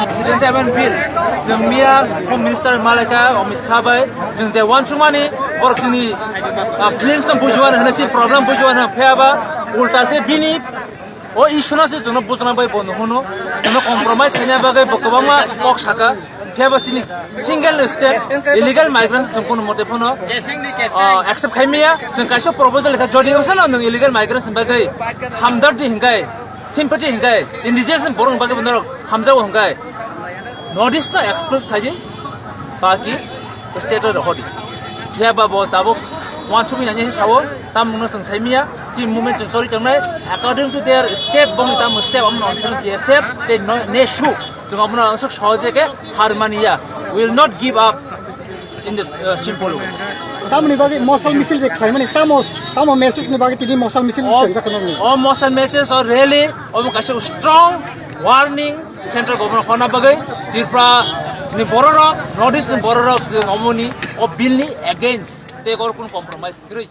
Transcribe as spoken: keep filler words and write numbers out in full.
President Seven Bill, chwng Miya Home Minister Malika Amit Shah bai, chwng je uansukmani, borok chini, ah, feelings no bujiwan hwnwi si problem bujiwan hwnwi phiyaba, ulta se bini o issue no se chwngno bujana bai bo hwnwi, chwngno compromise khaina bagwi bo kwbangma kok saka. Phiya ba sini single state illegal migrants chwng kono mote phano, ah, accept khai maya. Chwng kaisa proposal lekha, jodi wngsa no nwng illegal migrants bagwi hamdard di hinkai, sympathy hinkai, indigenous borok bagwi norok hamjago hinkai, North East no exclude khai di, baki state ro hodi. Phiya ba bo tabuk uansukwi nani sao, tam mungno chwng sai maya, chi movement chwng choli tongnai, according to their step, bongni tam step, amno answer je step, they no, ne shu. Chwng abono aswk sohoje khe har mani ya. We will not give up in this, uh, simple way. Tamoni bagwi mosal misil je khlaimani, tamo, tamo message ni bagwi tini mosal misil O, chengjak nokni. O mosal message o rally, omo kaisa strong warning central government honna bagwi, Tripura ni bororok, North East ni bororok, chwng omoni o bill ni against, tei oro kunu compromise kwrwi.